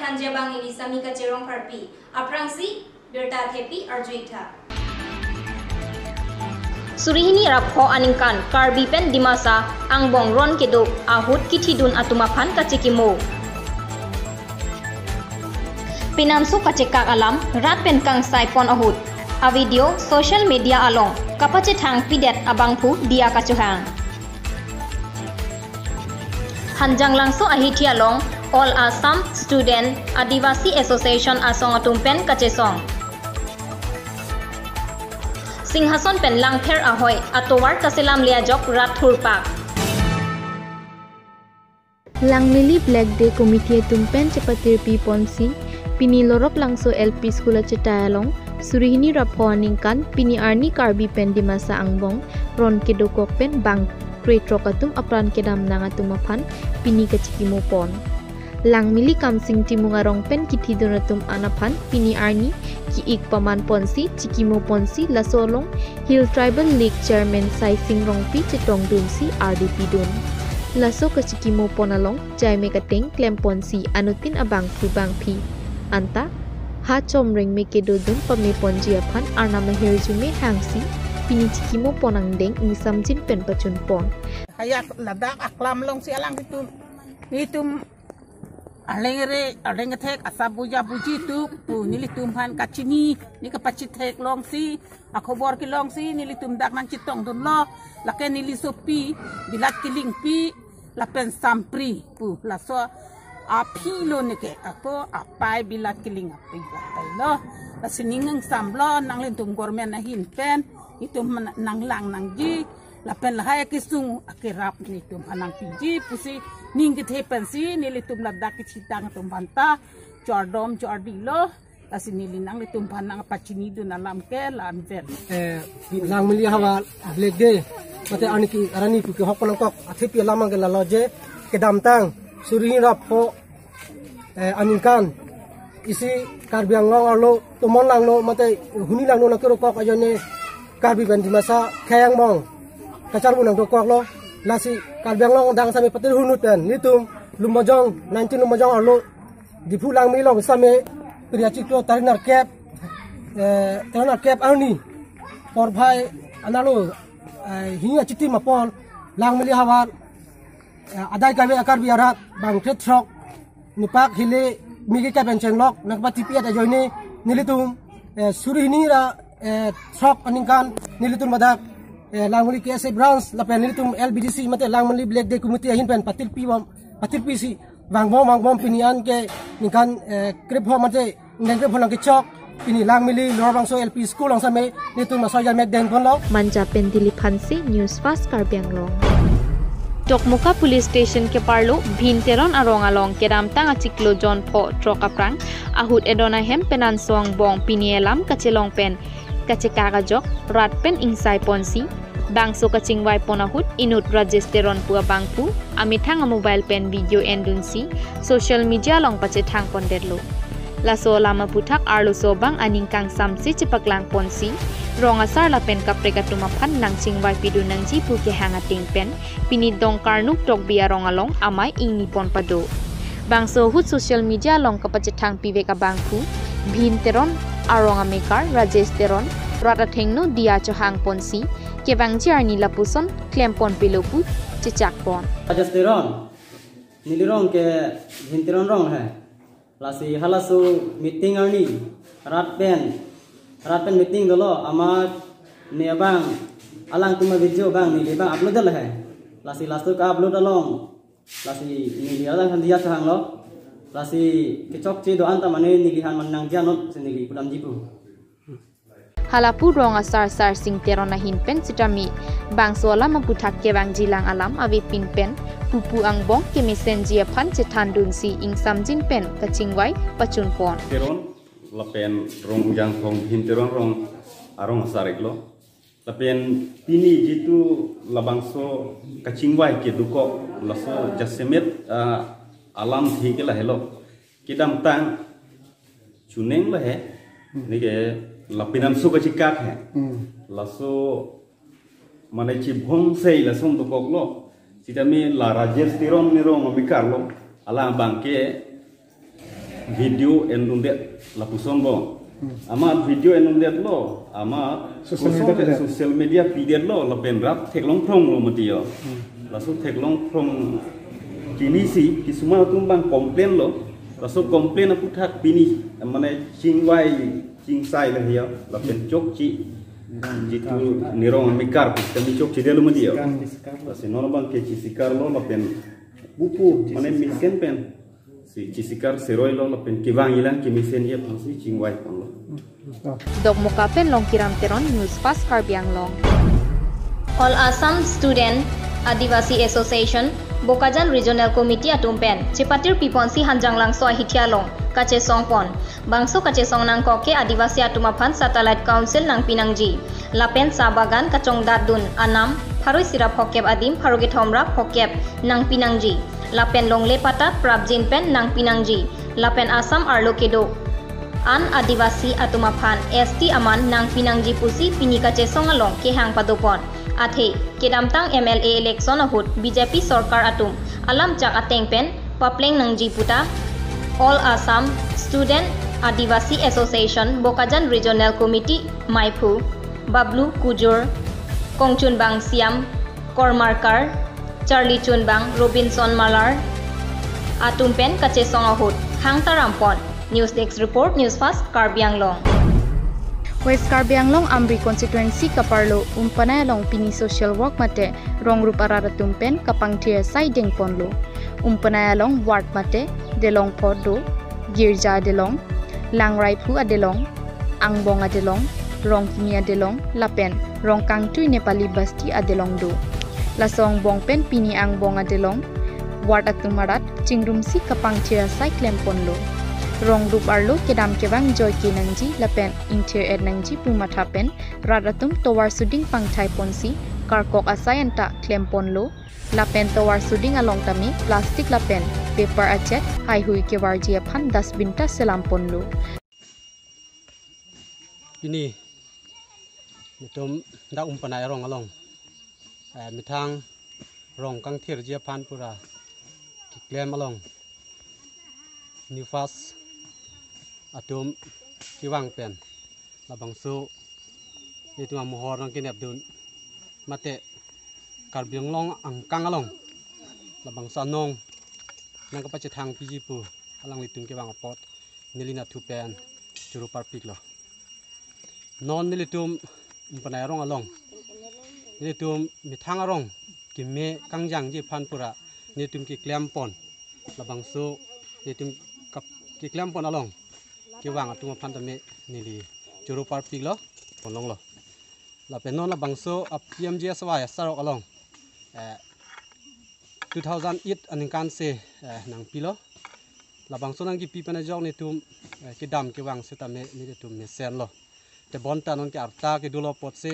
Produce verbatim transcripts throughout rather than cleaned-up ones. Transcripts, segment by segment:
Anjabang ini sami kacherong pharpi. Aphrangsi birta thepi arju-ik tha. Suri hini ra pho aningkan Karbi pen Dimasa angbong ron kedo ahut kithidun atum aphan kachekimo. Penanso kachekak alam rat pen kangsai pon ahut a-video social media along kapachethang pidet abangphu diya kachohang. Hanjanglangso ahithi along All Assam Student Adivasi Association asong atum pen kachesong. Singhason pen Langpher ahoi atovar kaselamle ajok rat thurpak. Langmili Black Day Committee atum pen chepatirpi ponsi, pini Lorop Langso L P School achetai along, suri hini ra pho aningkan, pini arni Karbi pen Dimasa angbong ron kedokok pen bang krethrok atum apran kedamtang atum aphan pini kachekimo pon. Langmili Kamsing Timung arong pen kithidun atum an aphan pini arni ki-ik paman ponsi chekimo ponsi, laso along Hill Tribal League Chairman Saising Rongpi chetongdunsi ardi pidun. Laso kachekimo pon along jai me kateng klem ponsi anuttin abangphu bangphi anta ha chomreng me kedodun pame ponji aphan arnam ahirjume hangsi pini chekimo pon angdeng ingsamjin pen pachun pon. Hayak ladak aklam alongsi alanglitum, nelitum alengre, aleng kethek, asap buja buji tu pu nelitum aphan kachini, ne kapachethek longsi, akhobor kelongsi nelitum dak nangchetongdunlo, lake neli sopi Bilat Kilingpi lapen Sampri pu, laso aphi lo neke, ako apai Bilat Kiling aphi lapai lo. Lasi ning ingsamlo, nanglitum government ahin pen itum man-, nanglang nangji, lapen lahai akesung akerap nelitum aphan nangpiji pusi ning kethe pensi nelitum ladak kechitang atum aphanta chordom chordi lo. Lasi neli nanglitum aphan nangpachinidun alam ke la-anvet. Eh, Langmili havar Black Day mate arni ke arni pu kehok ponangkok athepi alam ke lalo je, kedamtang suri hini ra pho, eh, aningkan isi Karbi Anglong arlo tomon langno mate huni langno nangkerokok ajoine Karbi pen Dimasa khei angbong kacharbu nangdokoklo. Lasi Karbi Anglong adang sami patir hunut pen nelitum Lumbajong, nineteen Lumbajong arlo Diphu Langmili along sami pria chiklo tarik nerkep, eh, tarik nerkep arni porphai analo, eh, hini achitim apor Langmili havar, eh, adai kave a-Karbi arat bang krethrok nipak hile migi kapen chenglok nangpatipi at ajoine nelitum, eh, suri hini ra, eh, throk aningkan nelitum ladak, eh, Langmili K S A branch lapen nelitum L B D C mate Langmili Black Day Committee ahin pen patirpi bom, patirpisi vangbom vangbom pini an ke ningkan, eh, krepho mate neng krepho nangkechok pini Langmili Lorop Langso L P School along sami nelitum laso ajat mek dengponlo. Manja pen Dilip Hanse, News Fast Karbi Anglong. Dokmoka Police Station keparlo Bhin Teron arong along kedamtang achiklo jon pho throk aphrang ahut edon ahem penanso angbong pini elam kachelong pen kachekak ajok rat pen ingsai ponsi bangso kachingvai pon ahut inut Rajesh Teron pu abangphu amethang a-mobile pen video endunsi social media along pachethang pondetlo. Laso alam aphuthak arloso abang aning kangsamse chepaklang ponsi rong asar lapen kaprek atum aphan nangchingvai pidun nangji pu kehang ateng pen pini Dongkarnuk Tokbi arong along amei ingni pon pado. Bangso ahut social media along kapachethang pivek abangphu Bhin Teron arong amekar Rajesh Teron rat athengno diya chohang ponsi kevangji arni lapuson klem pon pilo pu chechak pon. Rajesh Teron, neli rong ke Bhin Teron rong he. Lasi halaso meeting arni rat pen, rat pen meeting dolo, amat ne abang alangtum a-video abang neli abang upload dolo he. Lasi laso ka-upload along lasi neli alang han diya chohanglo. Lasi kechokche do-an ta mane neli han man nangdiya non si neli pudamji pu. Halapu rong asar Sarsing Teron ahin pen sitame bangso alam aphuthak kevangjilang alam avepin pen pupu angbong kemesenji aphan chethandunsi ingsamjin pen kachingvai pachun pon. Teron lapen rong Ujang Thong Bhin Teron rong arong asar iklo. Lapen pini jitu labangso kachingvai kedokok laso jasemet, ah, alam thi ke lahelo. Kedamtang chuneng lahe, neke la penanso kachekak he. Hmm. Laso mane chibhong sei lason dokoklo. Sitame la Rajesh Teron ne rong amekar lo. Alang abang ke Video endundet lapuson bo. Amat video endundetlo, amat social media pidet, social media pidetlo, lapen rat theklong phronglo mati yo. Laso theklong phrong chinisi, kisuman atum bang complain lo. Laso complain aputhak pini, mane chingvai, chingsai le ya, lapen chokchi. Jitu nirong amekar, kami chokchidetlo mati yo. Lasi non bang ke chisikarlo, lapen pupu, mane mesen pen. Si chisikar seroilo lapen kevang ilang kemesen ya aphansi chingvai ponlo. Dokmoka pen Longkiram Teron, News Fast Karbi Anglong. All Assam Student Adivasi Association, Bokajan Regional Committee atum pen chepatir piponsi Hanjanglangso ahithi along kachesong pon. Bangso kachesong nangkok ke Adivasi atum aphan Satellite Council nangpi nangji. Lapen sa bagan kachongdatdun anam pharo isi ra phokep adim pharo kethom ra phokep nangpi nangji. Lapen longle patta prapjin pen nangpi nangji. Lapen Assam arlo kedo an Adivasi atum aphan S T aman nangpi nangji pusi pini kachesong along kehang padopon. Athe kedamtang M L A election ahut B J P sorkar atum alam chak ateng pen papleng nangji puta All Assam Student Adivasi Association Bokajan Regional Committee maiphu Bablu Kujur, Kongchunbang Siam Kormarkar, Charlie Chunbang, Robinson Malar atum pen kachesong ahut hangta rampon. News Desk Report, News Fast Karbi Anglong. West Karbi Anglong Amri Constituency kaparlo Umpanai along pini social work mate rong rup arat atum pen kapangthir asai dengponlo. Umpanai along ward mate Delong Phodo, Girja Delong, Langraiphu Adelong, Angbong Adelong, Rongkimi Adelong, lapen Rongkangtui Nepali Basti Adelong do. Laso angbong pen pini Angbong Adelong ward atum arat chingrumsi kapangthir asai klemponlo. Rong rup arlo kedam kevang joike nangji lapen ingthir-et nangji pu matha pen rat atum tovar suding pangthai ponsi karkok asai anta klemponlo. Lapen tovar suding along tame plastic lapen paper achet haihui kevarji aphan dustbin ta selam ponlo. Pini netum dak Umpanai arong along, eh, methang rong kangthirji aphan pura keklem along News Fast atum kevang pen labangso netum amohor nangkenepdun mate Karbi Anglong angkang along labangso anong nangkapachethang piji pu alanglitum kevang apot neli nathu pen choro parpiklo. Non nelitum Umpanai arong along, nelitum methang arong keme kangjangji aphan pura nelitum keklem pon. Labangso nelitum kap-, keklem pon along kevang atum aphan tame neli choro parpiklo, ponlonglo. Lapen non labangso a P M G S Y asarok along, eh, two thousand eight aningkan si, eh, nangpilo. Labangso nangkepi pen ajok netum, eh, kedam kevang setame netum mesenlo. Te bonta nonke arta kedolo apotsi,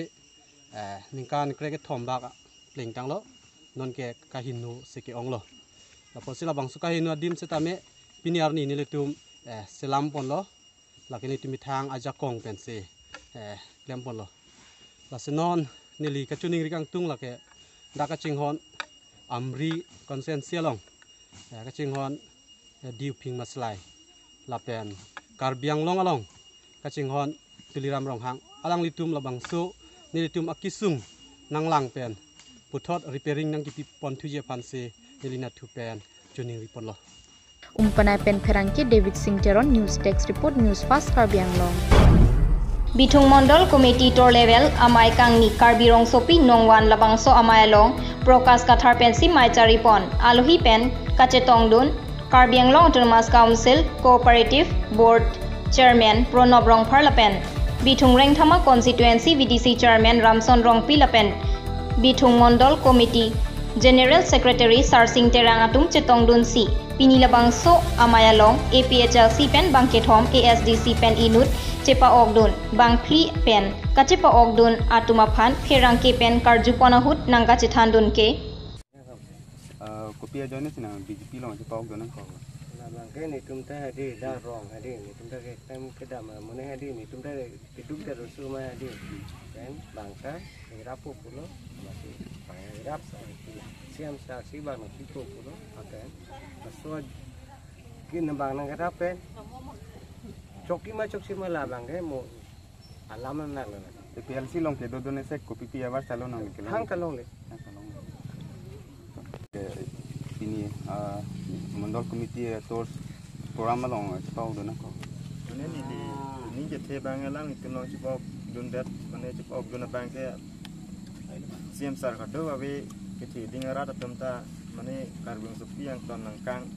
eh, ningkan krekethom bak plengtanglo. Nonke kaheno si ke-onglo. Apotsi labangso kaheno adim setame pini arni nelitum, eh, selam ponlo. Lake netum methang ajakong pensi, eh, klem ponlo. Lasi non neli kachiningri kangtung lake dak kachinghon Amri constituency along, eh, kachinghon, eh, Diuphing Maslai lapen Karbi Anglong along kachinghon Tuliram Ronghang alanglitum labangso nelitum akesung nanglang pen puthot repairing nangkepi ponthuji aphansi neli nathu pen chiningri ponlo. Umpanai pen pherangke David Singh Teron, News Desk Report, News Fast Karbi Anglong. Bithung Mondol Committee Tor Level Amei Kangni Karbi Rongsopi Nongvan labangso amei along Prakash Kathar pensi mei charipon. Alohi pen kachetongdun Karbi Anglong Autonomous Council Cooperative Board Chairman Pranab Rongphar lapen Bithung Rengthama Constituency V D C Chairman Ramson Rongpi lapen Bithung Mondol Committee General Secretary Sarsing Terang atum chetongdunsi pini labangso amei along A P H L C pen bangkethom, A S D C pen inut chepa-okdun, bangphli pen kachepa-okdun atum aphan pherangke pen karjupon ahut nangkachethandun ke. Ah, kopi ajoine si nang B J P along chepa-okdun nangkok? Labang ke netum ta hadi, dak rong hadi, netum ta ke tem kedam amonit hadi, netum ta keduk ta rusu ma hadi. Pen bang ta hirap po pulo, masi bang hirap sa pulo. Siam sa si bang nangpipo pulo, akan. Laso Ki nembang nang kerap pen. Chokji ma chokche ma labang ke mo alam nang nang. A P L C along kedo dun isi kopi pi abar chalon nang ke. Hang kalong le. Hang kalong. Eh, ini, ah, Mandal Committee, eh, tours program along, eh, chepao dun ako. Mane neli, neli chethe abang alanglitum along chepao dundet, mane chepao dun abang ke C M sir kadokave kethe ding arat atum ta, mane Karbi Sokpi angton nangkang,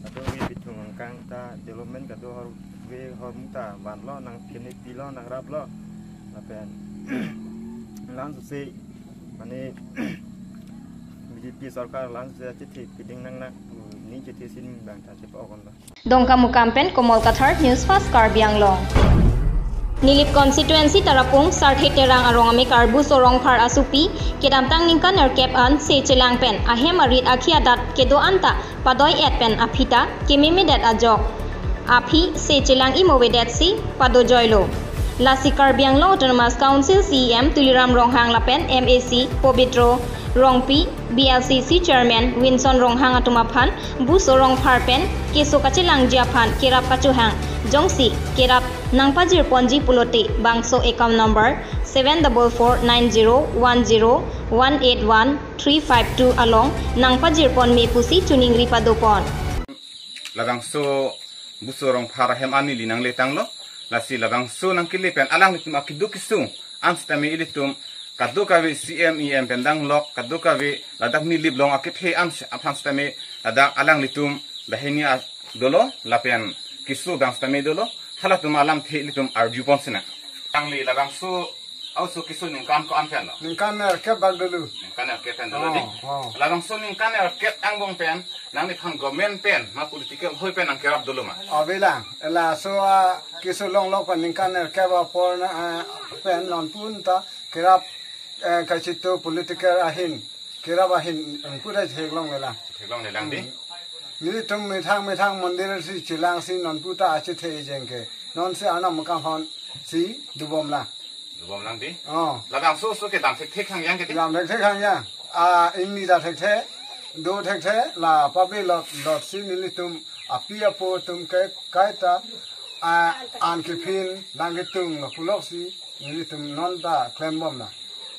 kadokave bithung nangkang ta development kadokave ahormu ta vanlo, nang kene pilo, nangraplo. Lapen la-an sose, mane B J P sorkar la-an sose chethe piding nang nang, neli chethe si neli abang ta chepao konlo. Dongkamukam pen Komol Kathar, News Fast Karbi Anglong. Nilip constituency Tarapung Sarthe Terang arong amekar Buso Rongphar asopi kedamtang ningkan nerkep an se chelang pen ahem arit akhei adat kedo anta padoi-et pen aphi ta kememedet ajok aphi se chelang imovedet si padojoilo. Lasi Karbi Anglong Autonomous Council C E M Tuliram Ronghang lapen M A C Pobitro Rongpi, B L C C Chairman Winson Ronghang atum aphan Buso Rongphar pen keso kachelangji aphan kerap kachohang jongsi kerap nangpajir ponji pulote bangso account number seven double four nine zero one zero one eight one three five two along nangpajir pon me pusi choningri padopon. Labangso Buso Rongphar ahem an neli nangletanglo. Lasi labangso nangkele pen alanglitum akeduk kesung an sitame ilitum kadokave C M E M pen danglok, kadokave ladak Nilip along akethe an aphan sitame ladak alanglitum banghini a dolo lapen keso abang sitame dolo, halatum alamthe ilitum arjupon sinang. Nangli labangso a-oso keso ningkan ko-an pen lo? Ningkan nerkep bak dolo. Ningkan nerkep pen dolo di. Oh, oh. Labangso ningkan nerkep angbong pen nangliphan government pen ma political hoi pen nangkerap dolo ma? Avelang. Laso, ah, keso longlok pen ningkan nerkep apor na, ah, pen nonpu ta kerap, eh, kachito political ahin, kerap ahin, eh, kuda theklonglelang. Theklonglelang di. Hmm. Nelitum methang methang mondir si chelangsi nonpu ta achethe ejeng ke. Nonsi Arnam akam hon si dobomlang. Dobomlang di. Oh. Labangso oso ke dam thekthe khangyang ke di? Dam thekthe khangyang. Ah, ingni ta thekthe, do thekthe, la pabe lot lot si nelitum api apo atum ke kaita, ah, an kephin dang ketung puloksi nelitum non ta klembomlang.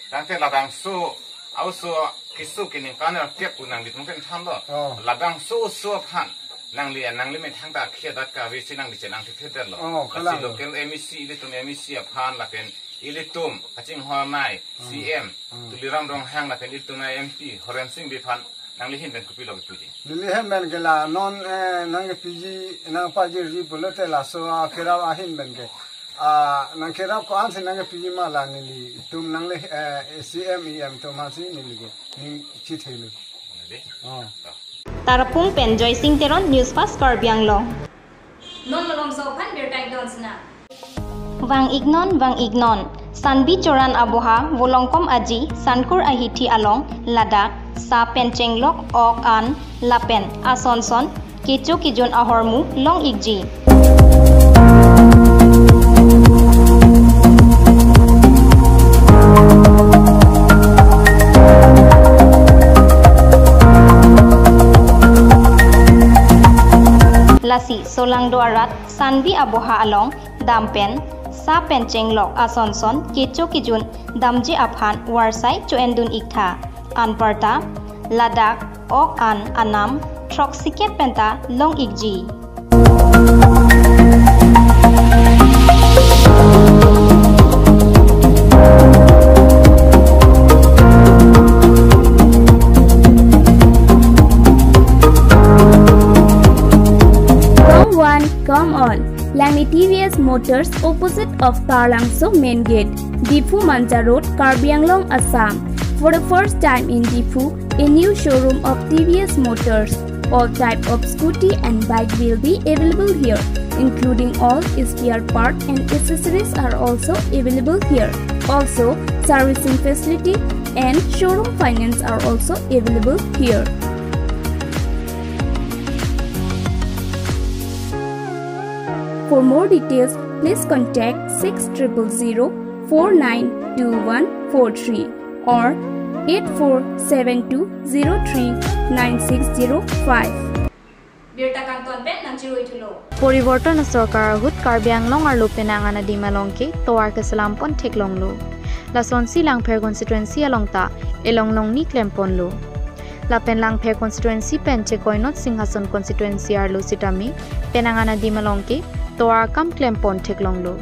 Tangte labangso a-oso keso ke ningkan nerkep pu nanglitum pen thanlo. Oh. Labangso oso aphan nangli, nangli methang ta akhei adat kave si nangli chelang thekthedetlo. Oh, lasi kalang. Local M A C, ilitum M A C aphan lapen ilitum kachinghon amei, hmm, C M, hmm, Tuliram Ronghang lapen ilitum M P Horen Sing Bey aphan nangli ahin pen kopilo kepuji? Neli ahin pen ke la non, eh, nangkepiji, nangpajirji pulote laso, ah, kerap ahin pen ke. Ah, nangkerap ko-an si nangkepiji ma la nelitum nangli, eh, C M E M atum aphan si neli ke ning chithelo. Neli? Oh. Tarapung pen Joysing Teron, News Fast Karbi Anglong. Non malomso aphan birta ikdon sinang. Vang-iknon, vang-iknon. Sanbi Choran aboha, Volongkom Aji, Sankur ahithi along, ladak sa pen chenglok, ok an, lapen ason son kecho kejun ahormu long-ikji. Lasi solangdo arat Sanbi aboha along dam pen sa pen chenglok ason son kecho kejun damji aphan varsai cho-endun iktha. Anparta ladak ok an anam throksikep penta long-ikji. Come one, come all. Langni T V S Motors, opposite of Taralangso main gate, Diphu Manja Road, Karbi Anglong, Assam. For the first time in Diphu, a new showroom of T V S Motors. All type of scooty and bike will be available here, including all spare part and accessories are also available here. Also, servicing facility and showroom finance are also available here. For more details, please contact six triple zero four nine two one four three or eight four seven two zero three nine six zero five. Birta kangton pen nangchiroi thulo. Poriborton asorkar ahut Karbi Anglong arlo penang anadim along ke tovar keselam pon theklonglo. Lasonsi Langpher constituency along ta elong longni klem ponlo. Lapen Langpher constituency pen chekoinot Singhason constituency arlo sitame penang anadim along ke tovar akam klem pon theklonglo.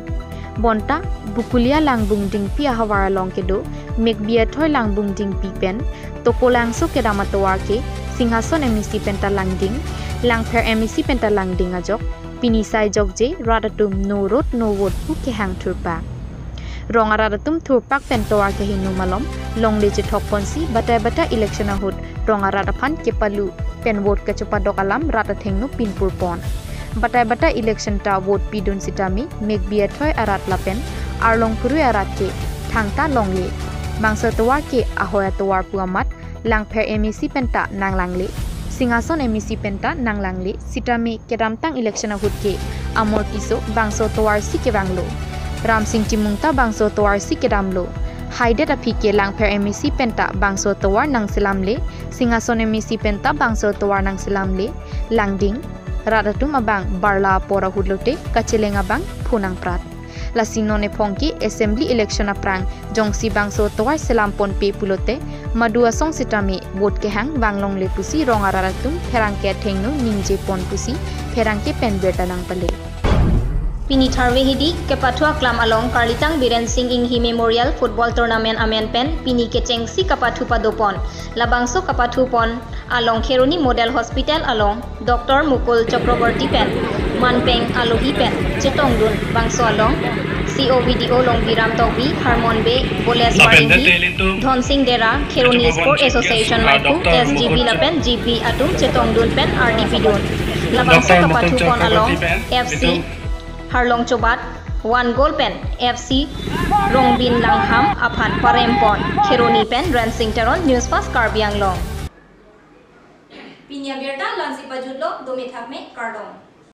Bonta Bukulia Langbung Dingpi ahavar along kedo Mekbi Athoi Langbung Dingpi pen Tokolangso kedam atovar ke Singhason M A C penta langding, Langpher M A C penta langding ajok, pini sai jokje rat atum no road no vote pu kehang thurpak. Rong arat atum thurpak pen tovar kehingno malom longle chethok ponsi batai batai election ahut rong arat aphan kepalu pen vote kachepadok alam rat athengno pinpur pon. Batai batai election ta vote pidun sitame Mekbi Athoi arat lapen Arlong Kurui arat ke thangta longle. Bangso tovar ke ahoi atovar pu amat Langpher M A C penta nanglangle, Singhason M A C penta nanglangle sitame kedamtang election ahut ke Amor Tisso bangso tovar si kevanglo. Ramsing Timung ta bangso tovar si kedamlo. Haidet aphi ke Langpher M A C penta bangso tovar nangselamle, Singhason M A C penta bangso tovar nangselamle, langding, rat atum abang barla apor ahut lote kacheleng abang phu nangprat. Lasi non ephong ke assembly election aphrang jongsi bangso tovar selam ponpe pulote madu asong sitame vote kehang vanglongle pusi rong arat atum pherangke athengno ningje pon pusi pherangke pen birta nangpale. Pini Tharve Hidi kepathu aklam along Karlitang Biren Singh Inghi Memorial Football Tournament amen pen pini kechengsi kapathu padopon. Labangso kapathu pon along Kheroni Model Hospital along Doctor Mukul Chakraborty pen manpeng alohi pen chetongdun, bangso along C O V D O Longbiram Tokbi, Harmon Bey, Boleswar Inghi, Dhonsing Dera, Kheroni Sport Association maipu S G B lapen G B atum chetongdun pen ardi pidun. Labangso kapathu pon along F C Harlong Chobat one goal pen F C Rongbin Langham aphan parem pon. Kheroni pen Rensing Teron, News Fast Karbi Anglong. Pini abirta la-ansi pajutlo, dome thakme, kardom.